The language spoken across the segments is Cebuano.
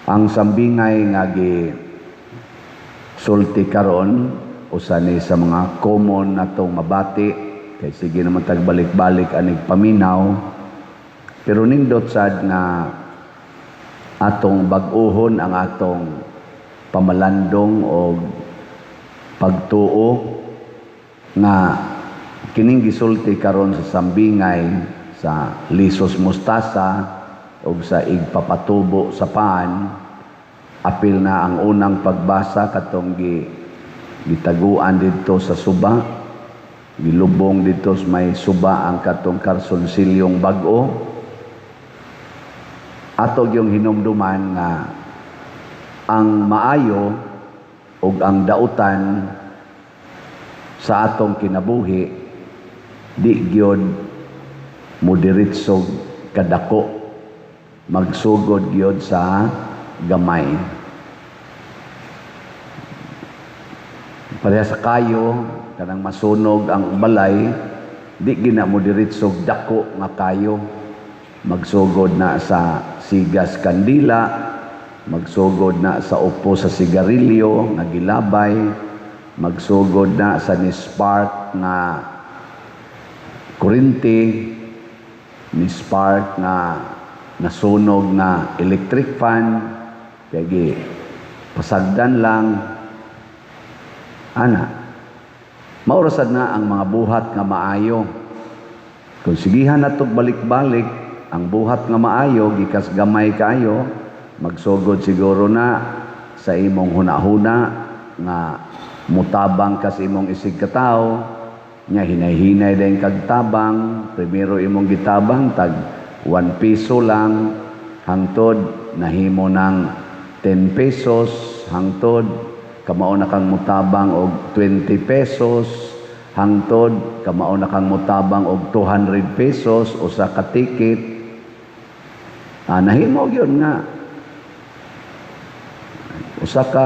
Ang sambingay nga gi sulti karon, usa ni sa mga common natong mabati kay sige naman tag balik-balik anig paminaw, pero nindot sad nga atong bag-ohon ang atong pamalandong o pagtuo nga kining gisulti karon sa sambingay sa lisos mustasa o sa igpapatubo sa paan. Apil na ang unang pagbasa, katong gitaguan didto sa suba, gilubong didto sa may suba ang katong karsonsilyong bag-o. Ato yung hinumduman nga ang maayo ug ang dautan sa atong kinabuhi di gyud modiretsog kadako, magsugod gyud sa gamay. Pareha sa kayo, kanang masunog ang balay, di gina mo diretsog dako nga kayo. Magsugod na sa sigas kandila, magsugod na sa upo sa sigarilyo nga gilabay, magsugod na sa ni-spark nga kuryente, ni-spark nga nasunog nga electric fan, kay gi pasagdan lang ana. Maurasad na ang mga buhat nga maayo. Kung sigihan natog balik-balik ang buhat nga maayo, gikas gamay kaayo, magsugod siguro na sa imong hunahuna nga mutabang ka sa imong isig katawo nya, hinay-hinay din kag tabang. Primero imong gitabang tag 1 piso lang, hangtod nahimo ng 10 pesos, hangtod kamao na kang mutabang og 20 pesos, hangtod kamao na kang mutabang og 200 pesos usa ka ticket. Nahimo gyud nga usa ka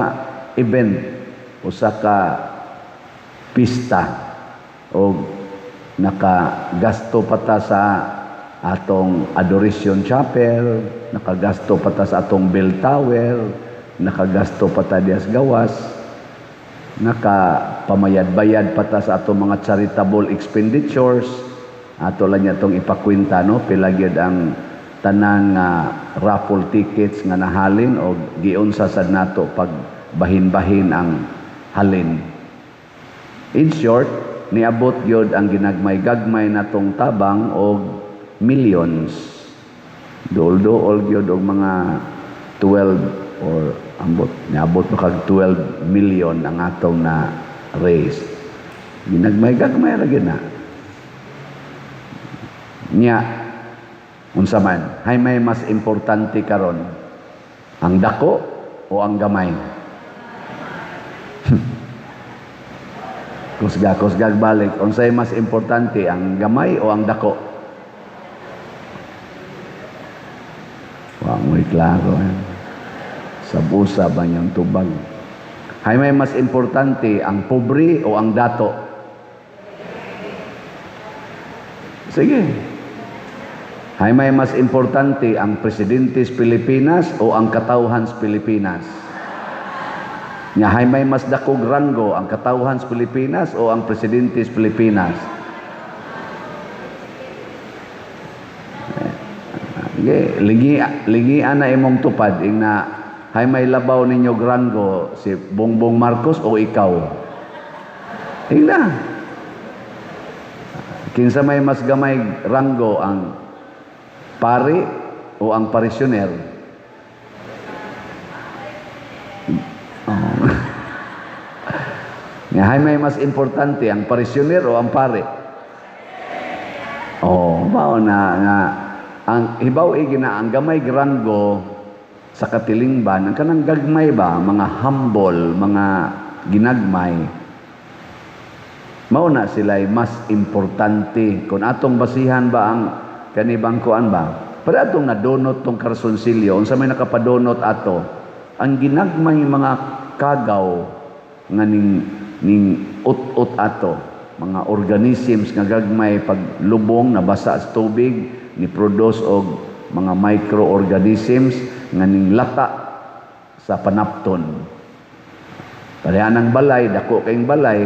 event, usa ka pista, og nakagasto pa ta sa atong Adoration Chapel, nakagasto pa ta sa atong bell tower, nakagasto pa ta dias gawas, nakapamayad-bayad pa ta sa atong mga charitable expenditures. Ato lang niya itong ipakwenta, no? Pila gyud ang tanan nga raffle tickets nga nahalin o giunsa sad nato pag bahin-bahin ang halin. In short, niabot gyud ang ginagmay-gagmay natong tabang og millions. Duol-duol gyud og mga 12 or ambot niabot pa kag 12 million ang atong na raise. Ginagmay-gagmay ra gyud na. Nya unsa man, hay may mas importante karon, ang dako o ang gamay? Kusga, kusgag balik, unsay mas importante, ang gamay o ang dako? Wa mo'y klaro. Eh. Sab-usa ba niyang tubag? Hay may mas importante, ang pobre o ang dato? Sige. Hay may mas importante, ang presidente sa Pilipinas o ang katawhan sa Pilipinas? Nya hay may mas dakog ranggo, ang katawhan sa Pilipinas o ang presidente sa Pilipinas? Sige, lingi, lingian na imong tupad ing na hay may labaw ninyo ranggo, si Bongbong Marcos o ikaw? Ingna. Kinsa may mas gamay ranggo, ang pari o ang parisioner? Oh. Nga hay may mas importante, ang parisioner o ang pari? Oh, mao na nga ang hibaw gina ang gamay ranggo sa katilingban, ang kanang gagmay ba, mga humble, mga ginagmay. Mao na sila'y mas importante. Kung atong basihan ba ang kanibang kuan ba? Pero atong nadunot tong karsonsilyo, unsa may nakapadunot ato? Ang ginagmay mga kagaw nga ning ut-ut ato, mga organisms nga gagmay paglubong nabasa sa tubig, ni produce og mga microorganisms nga ning lata sa panapton. Pareha ng balay, dako kayong balay,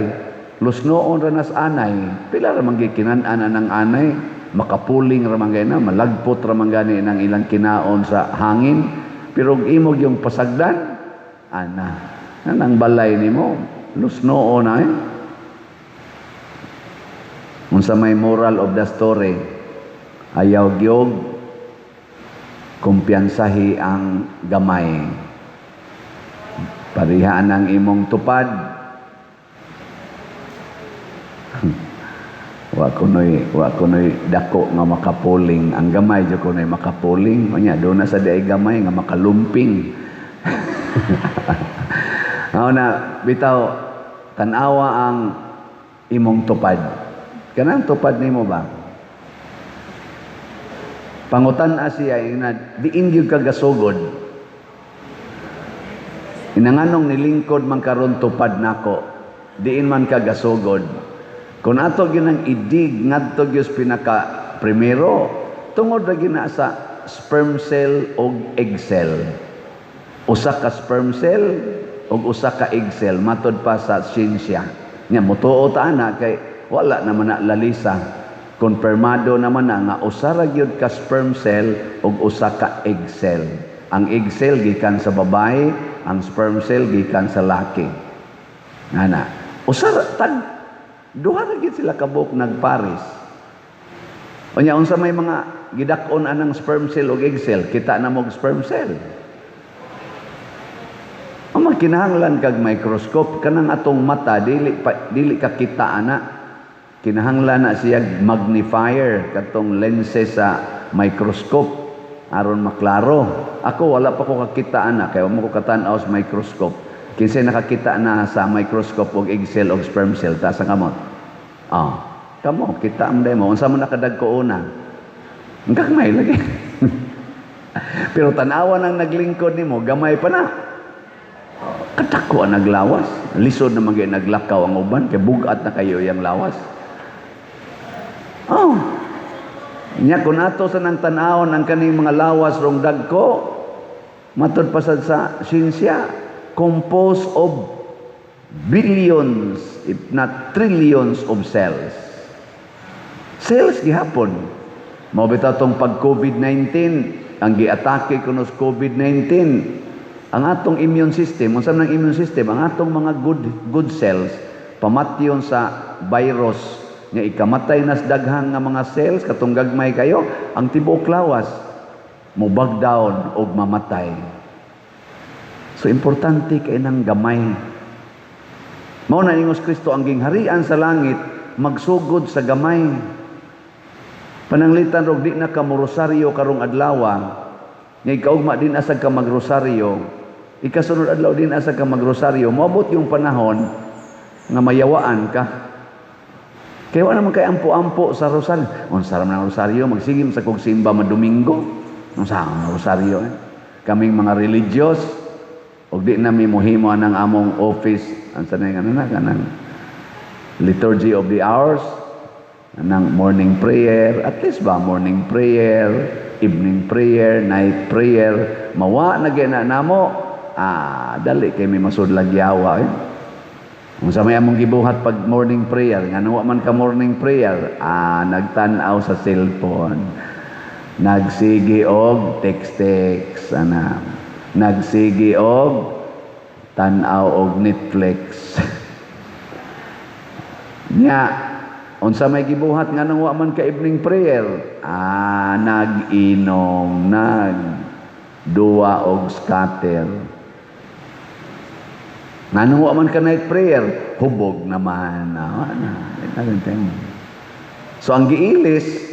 lusnoon ra nas anay, pila ra man gikinan-an ang anay, makapuling ra man na, malagpot ra man gani ng ilang kinaon sa hangin, pero imog yung pasagdan, ana, anang balay nimo, lusnoon ay. Unsa may moral of the story? Ayaw gyud kumpiyansahi ang gamay. Parihaan ang imong tupad. Wa kunoy dako nga makapuling. Ang gamay jud kunoy makapuling. Unya do na sa diay gamay nga makalumping. Mao na bitaw, tan-awa ang imong tupad. Kanang tupad nimo ba? Pangutan-a siya ina, diin gyud ka gasugod. Inanganong nilingkod man karon tupad nako, diin man ka gasugod. Kung ato gyud ang idig ngadto gyud pinaka primero, tungod ra gyud na sa sperm cell og egg cell. Usa ka sperm cell og usa ka egg cell matod pa sa siyensya. Nya motuo ta ana kay wala naman na lalisa. Konfirmado naman na nga usa ra gyud ka sperm cell ug usa ka egg cell. Ang egg cell gikan sa babae, ang sperm cell gikan sa laki. Ana. Usa ra tag duha ra gyud sila kabuok nagpares. Unya, unsa may mga gidak-on anang sperm cell ug egg cell? Kita na mo og sperm cell. Ang kinahanglan kag microscope, kanang atong mata dili pa, dili ka kita ana. Kinahanglan na siya magnifier, katong lenses sa microscope, aron maklaro. Ako, wala pa ko kakita ana kay wa mo ko katan-aw sa microscope. Kinsay nakakita na sa microscope og egg cell og sperm cell? Taas ang kamot. Ah, kamo kita am mo unsa man nakadagko una? Ang gagmay lagi. Pero tanawa nang naglingkod nimo, gamay pa na. Kadako ang naglawas. Lisod na magyay naglakaw ang uban kay bugat na kayo yang lawas. Oh. Nya kung ato sa nang tan-awon ang kaning mga lawas rong dagko, matod pa sad sa siyensya, composed of billions, if not trillions of cells. Cells gihapon. Mao bitaw tong pag COVID-19, ang giatake kuno sa COVID-19, ang atong immune system. Unsa man ang immune system? Ang atong mga good good cells pamatyon sa virus nga ikamatay nas daghang nga mga cells katong gagmay kayo, ang tibuok lawas mo bag down og mamatay. So importante kay nang gamay. Mao na ingos Kristo, ang gingharian sa langit magsugod sa gamay. Pananglitan rog di na ka mo rosaryo karong adlaw, nga ikaugma din asag ka magrosaryo, ikasunod adlaw din asag ka magrosaryo, moabot yung panahon nga mayawaan ka. Kaya wala naman kay ampo-ampo sa rosaryo. Unsa ra man ang rosaryo, magsigim sa kog simba madomingo. Unsa ang rosaryo eh? Kaming mga religious, og di na mi mohimo anang among office, ang sa ano na kanang liturgy of the hours, anang morning prayer, at least ba morning prayer, evening prayer, night prayer, mawa na gyud na namo, ah, dali kay may masudlag yawa eh. Kung sa may among gibuhat pag morning prayer, nga wa man ka morning prayer, ah, nagtan-aw sa cellphone. Nagsige og text-text, ana. Nagsige og tan-aw og Netflix. Nya, unsa may gibuhat nga nang wa man ka evening prayer? Ah, nag-inom, nag duwa og scatter. Nganong wa man ka night prayer? Hubog naman. Ah, na. So ang giilis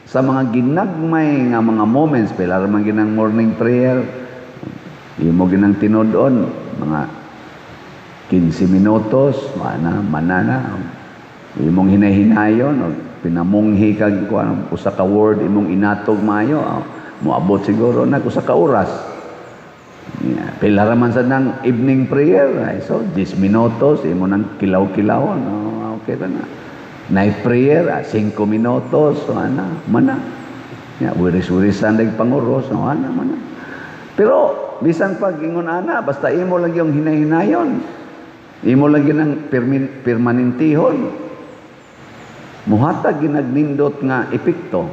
sa mga ginagmay nga mga moments, pila ra man ginang morning prayer, imo ginang tinud-on, mga 15 minutos, mana, manana. Imong hinay-hinayon, o pinamunghi kag kuan, usa ka word imong inatog maayo, ah, moabot siguro na usa ka oras. Yeah. Pila ra man sa nang evening prayer, ay, so 10 minutos imo nang kilaw-kilawon, oh, okay ra na. Night prayer, ah, 5 minutos, so ana, mana. Ya, wiris-wirisan dag panguros, so ana, mana. Pero bisan pag ingon ana, basta imo lang yung hinahinayon. Imo lang ginang permanentihon. Muhatag ginagnindot nga epekto.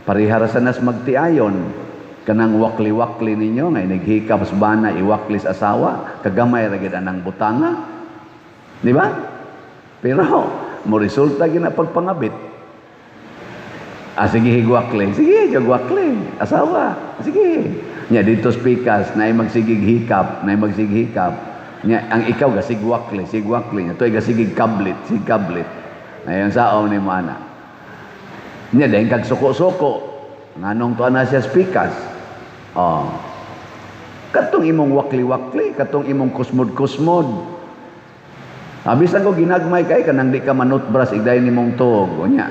Parehara sa nas magtiayon. Kanang wakli-wakli ninyo nga inighikap sa bana, iwakli sa asawa, kagamay ra gid anang butanga. Di ba? Pero mo resulta gina pagpangabit. Ah, sige higwakli. Sige, jagwakli. Asawa. Sige. Nya dito spikas, naay magsigig hikap, naay magsigig hikap. Nya ang ikaw gasigwakli, sigwakli. Nya to'y gasigig kablit, sig kablit. Ayon saom ni mo ana. Nya dayon kag suko-suko. Nganong to na siya spikas? Oh. Katong imong wakli-wakli, katong imong kusmod-kusmod. Bisan ko ginagmay kay kanang di ka manutbras igday nimong tuog. Unya,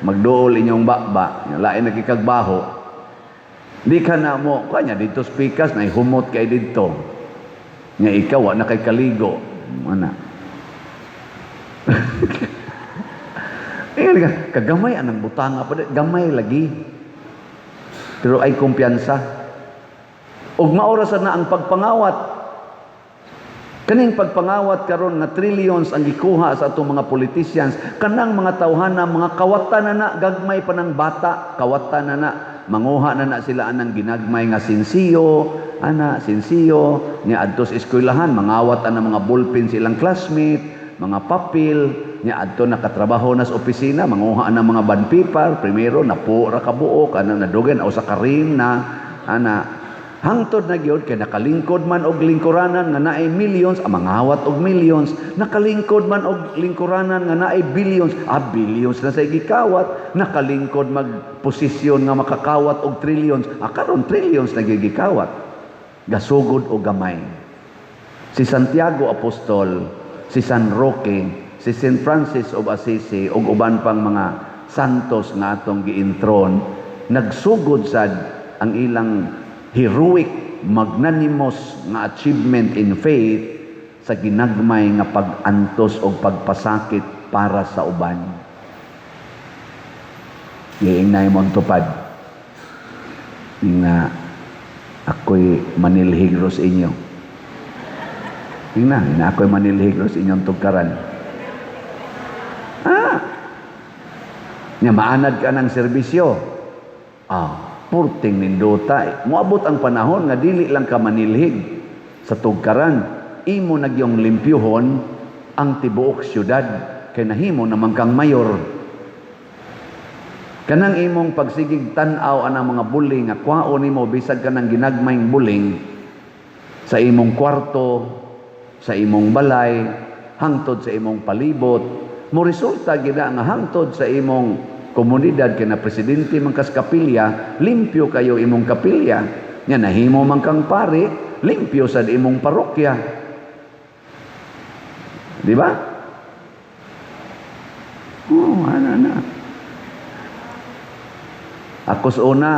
magduol inyong bakba, lain na kikagbaho. Di ka na mo, kanya dito spikas na humot kay didto. Nya ikaw wa na kay kaligo. Ana. Ingon ka, kagamay anang butanga pa, gamay lagi. Pero ay kumpiyansa. Ug maora sad na ang pagpangawat. Kaning pagpangawat karon nga trillions ang gikuha sa atong mga politicians, kanang mga tawhana, mga kawatan na na, gagmay pa ng bata, kawatan na na, manguha na na sila anang ginagmay nga sinsiyo, ana, sinsiyo, nya adto sa eskwelahan, mangawat ana mga ballpen sa ilang classmate, mga papel, nya adto nakatrabaho na sa opisina, manguha ana mga bond paper, primero napo ra ka buok, ana nadugan o sa karim na, ana. Hangtod na gyud kay nakalingkod man og lingkuranan nga naay millions, mangawat og millions, nakalingkod man og lingkuranan nga naay billions, billions na sa gikawat, nakalingkod magposisyon nga makakawat og trillions, karon trillions na gikawat. Gasugod og gamay. Si Santiago Apostol, si San Roque, si Saint Francis of Assisi ug uban pang mga santos nga atong giintron, nagsugod sad ang ilang heroic, magnanimous nga achievement in faith sa ginagmay nga pag-antos o pagpasakit para sa uban. Giingnay mo ang tupad. Nga ako'y manilhigro sa inyo. Ingna, nga ako'y manilhigro sa inyong tugkaran. Nga maanad ka ng serbisyo. Purting nindota. Moabot ang panahon nga dili lang ka manilhig sa tugkaran. Imo nagyong limpyuhon ang tibuok syudad kay nahimo naman kang mayor. Kanang imong pagsigig tan-aw anang mga buling nga kwaon nimo bisag kanang ginagmayng buling sa imong kwarto, sa imong balay, hangtod sa imong palibot, mo resulta gina nga hangtod sa imong komunidad kay na presidente man kas kapilya, limpyo kayo imong kapilya. Nya nahimo man kang pare, limpyo sad imong parokya. Di ba? Oh, ana na. Ako sa una,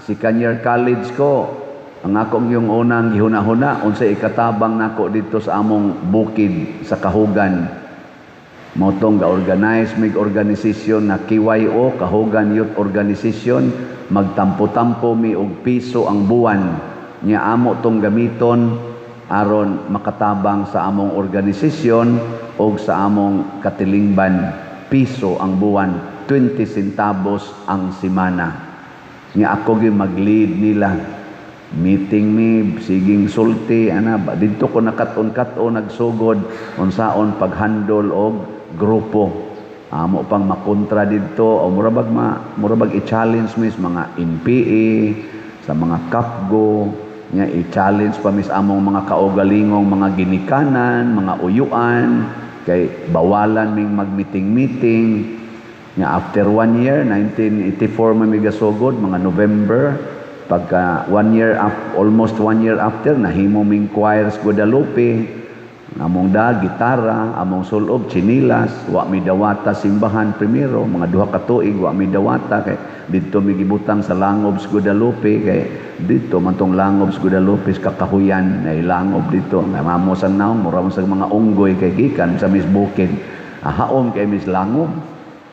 second year college ko, ang akong yung unang gihuna-huna, unsay ikatabang nako dito sa among bukid sa Kahugan. Motong ga-organize mig organisasyon na KYO, Kahugan Youth Organization, magtampo-tampo mi og piso ang buwan. Nya amo tong gamiton aron makatabang sa among organisasyon og sa among katilingban. Piso ang buwan, 20 centavos ang semana. Nya ako gyud mag-lead nila. Meeting mi, siging sulti, ana ba didto ko nakat-on-kat-on nagsugod unsaon paghandle og grupo. Amo pang makontra didto o murabag i-challenge mi sa mga NPA, sa mga CAFGO, nya i-challenge pa mis among mga kaugalingong mga ginikanan, mga uyuan, kay bawalan ming mag-meeting-meeting. Nya after 1 year, 1984 man mi gasugod, mga November, pagka 1 year almost 1 year after, nahimo ming choirs Guadalupe. Among da gitara, among sulob chinilas, wa mi dawata simbahan primero, mga 2 ka tuig wa mi dawata kay didto mi gibutang sa langob sa Guadalupe kay didto man tong langob sa Guadalupe sa kakahuyan na langob didto. Mamo sa naong mura man sa mga unggoy kay gikan sa mis bukid. Haom kay mis langob.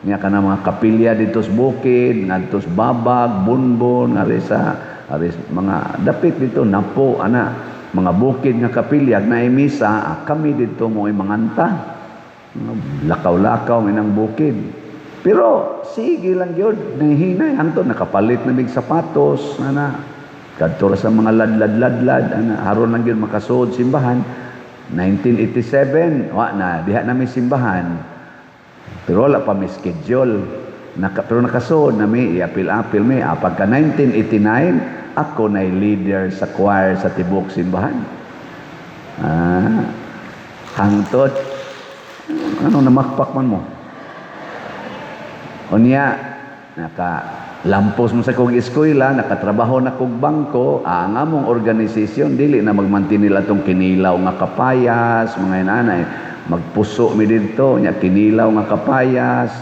Nya kana mga kapilya didto sa bukid, ngadto sa Babag, Bunbon, ngari sa Aris mga dapit dito Napo ana, mga bukid nga kapilyag na misa, kami dito mo ay manganta. Lakaw-lakaw inang bukid. Pero sige lang gyud, nahinay hangtod nakapalit na mig sapatos ana. Kadto ra sa mga ladlad-ladlad ana, aron lang gyud makasuod simbahan. 1987, wa na diha nami simbahan. Pero wala pa mi schedule. Pero nakasuod na mi, iapil-apil mi. Pagka 1989, ako na leader sa choir sa tibok simbahan. Hangtod, ano namakpak man mo? Unya, naka lampos mo sa kog eskwela, nakatrabaho na kog bangko, ang among organisasyon dili na magmantinil nila tong kinilaw nga kapayas, mga inanay, magpuso mi didto, nya kinilaw nga kapayas,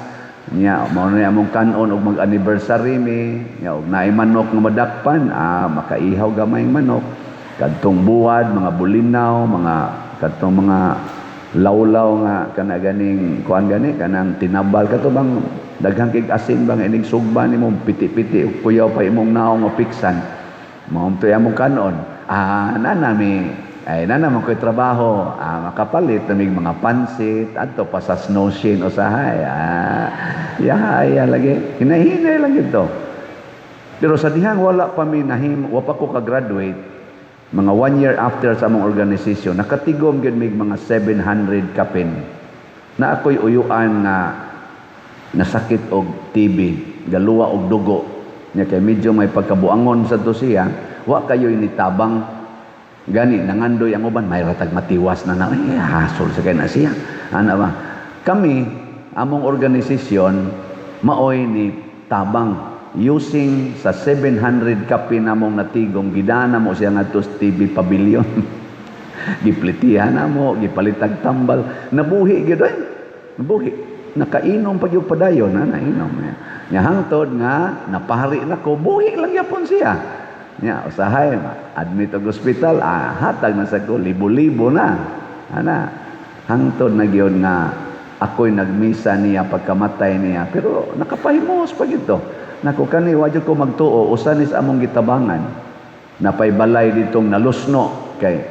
nya mao na among kanon og mag-anniversary mi, nya og naay manok nga madakpan, makaihaw gamay manok. Kadtong buwad, mga bulinaw, mga kadtong mga lawlaw nga kana ganing kuan gani kanang tinabal kato bang daghang kig asin bang inig sugba nimo piti-piti ug kuyaw pa imong naong nga piksan mao to among kanon. Na nami ay na naman ko'y trabaho, makapalit namig mga pansit adto pa sa Snow Sheen usahay. Ya lagi hinahinay lang gito. Pero sa dihang wala pa mi nahim, wa pa ko ka-graduate, mga one year after sa among organisasyon, nakatigom gyud mig mga 700 kapin na ako'y uyuan nga nasakit og TB, galuwa og dugo nya, kay medyo may pagkabuangon sa to siya, wa kayo'y nitabang. Gani nangandoy ang uban, may ratag matiwas na na, eh, hasol sa kay na siya ana ba. Kami, among organisasyon maoy ni tabang using sa 700 kapin namong natigom, gidana mo siya ngadto sa TB Pavilion, giplitihan na mo, gipalitag tambal, nabuhi gyud eh. Nabuhi, nakainom pag yung padayon na nainom nya hangtod nga napari na ko, buhi lang gyapon siya. Nya usahay admit og ospital, hatag na sa ko libo-libo na ana, hangtod na gyud nga ako'y nagmisa niya pagkamatay niya, pero nakapahimos pa gito. Nako kani wa jud ko magtuo, usa ni sa among gitabangan napay balay ditong nalusno, kay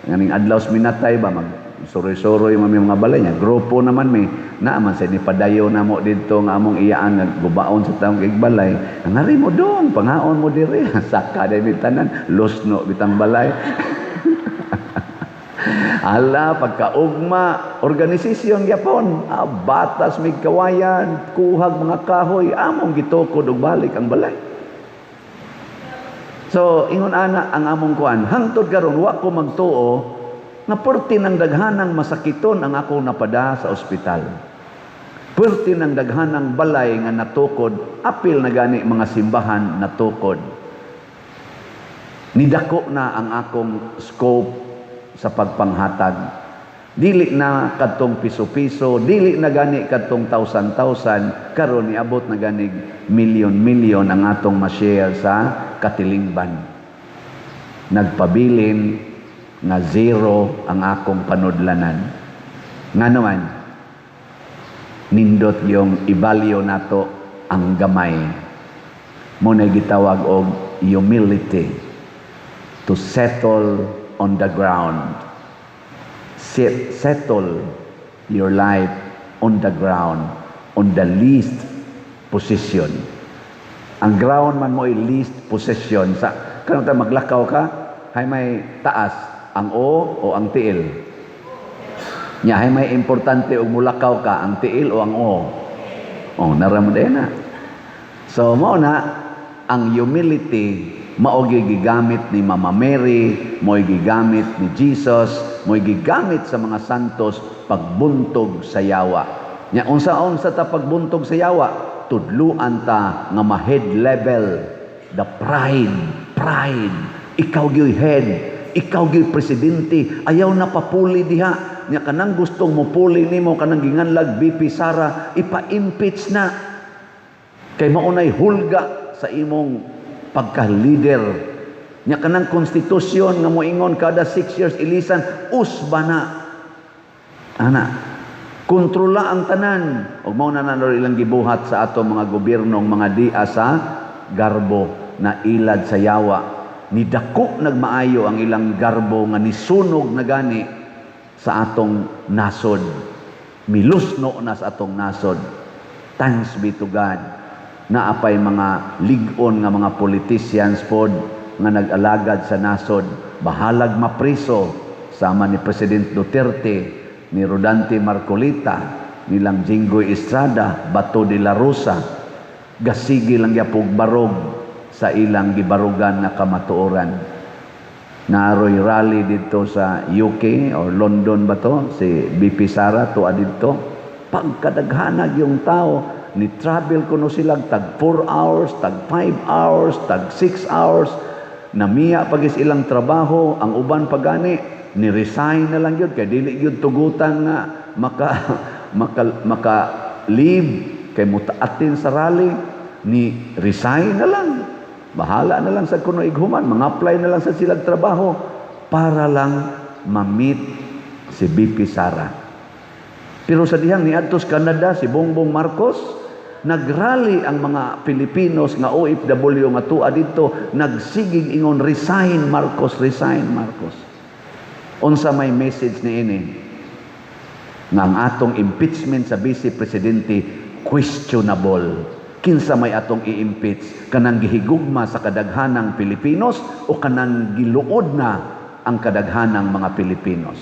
nganing adlaw sa minatay ba, mag suroy-suroy man mi mga balay niya, grupo naman mi naa man sa ni padayo na mo didto nga among iyaan nga gubaon sa taong kig balay, ngari mo dong pangaon mo diri. Saka day tanan lusno bitang balay. Ala, pagkaugma, organisasyon gyapon, batas mig kawayan, kuhag mga kahoy, among gitukod og balik ang balay. So, ingon ana ang among kuan, hangtod karon wa ko magtuo nga perti ng daghanang masakiton ang akong napada sa ospital. Perti ng daghanang balay nga natukod, apil na gani mga simbahan natukod. Nidako na ang akong scope sa pagpanghatag. Dili na kadtong piso-piso, dili na gani kadtong thousand-thousand, karon niabot na ganig milyon-milyon ang atong ma-share sa katilingban. Nagpabilin nga zero ang akong panudlanan. Nga naman, nindot yung ibalyo nato ang gamay. Mo na gitawag og humility, to settle on the ground. Settle your life on the ground, on the least position. Ang ground man mo ay least position. Sa kanang ta maglakaw ka, hay may taas ang o ang tiil. Nya hay may importante og mulakaw ka, ang tiil o ang o? Oh, naramod na. So mao na ang humility, mao gigamit ni Mama Mary, mao gigamit ni Jesus, mao gigamit sa mga santos pagbuntog sa yawa. Nya unsa-unsa ta pagbuntog sa yawa? Tudluan ta nga ma-head level the pride, pride. Ikaw gyud head, ikaw gyud presidente, ayaw na papuli diha. Nya kanang gustong mopuli nimo, kanang ginganlag VP Sara, ipa-impeach na. Kay maunay hulga sa imong pagka-leader. Nya kanang konstitusyon nga moingon kada 6 years ilisan, usba na. Ana, kontrola ang tanan. Ug mao na na ilang gibuhat sa ato mga gobyernong mga dia sa garbo. na ilad sa yawa. Nidako nagmaayo ang ilang garbo nga nisunog na gani sa atong nasod. Milusno na sa atong nasod. Thanks be to God. Naapay mga lig-on nga mga politicians pod nga nag-alagad sa nasod. Bahalag mapriso sama ni President Duterte, ni Rodante Marcoleta, nilang Jinggoy Estrada, Bato de la Rosa, gasige lang gyapog barog sa ilang gibarugan nga kamatuoran. Naaroy rally dito sa UK or London ba to? Si VP Sara tuwa dito. Pagkadaghanag yung tao, ni travel kuno sila tag 4 hours, tag 5 hours, tag 6 hours. Namiya pagis ilang trabaho, ang uban pagani ni resign na lang yun kay dili gyud tugutan nga maka maka maka leave kay mutaatin sa rally, ni resign na lang. Bahala na lang sa kuno ighuman, mga apply na lang sa silang trabaho para lang ma-meet si VP Sara. Pero sa dihang niadto sa Canada si Bongbong Marcos, nagrally ang mga Pilipinos nga OFW nga tuwa dito, nagsigig ingon, "Resign Marcos, resign Marcos." Unsa may message niini? Nga ang atong impeachment sa Vice Presidente, questionable. Kinsa may atong i-impeach? Kanang gihigugma sa kadaghanang Pilipinos o kanang giluod na ang kadaghanang mga Pilipinos?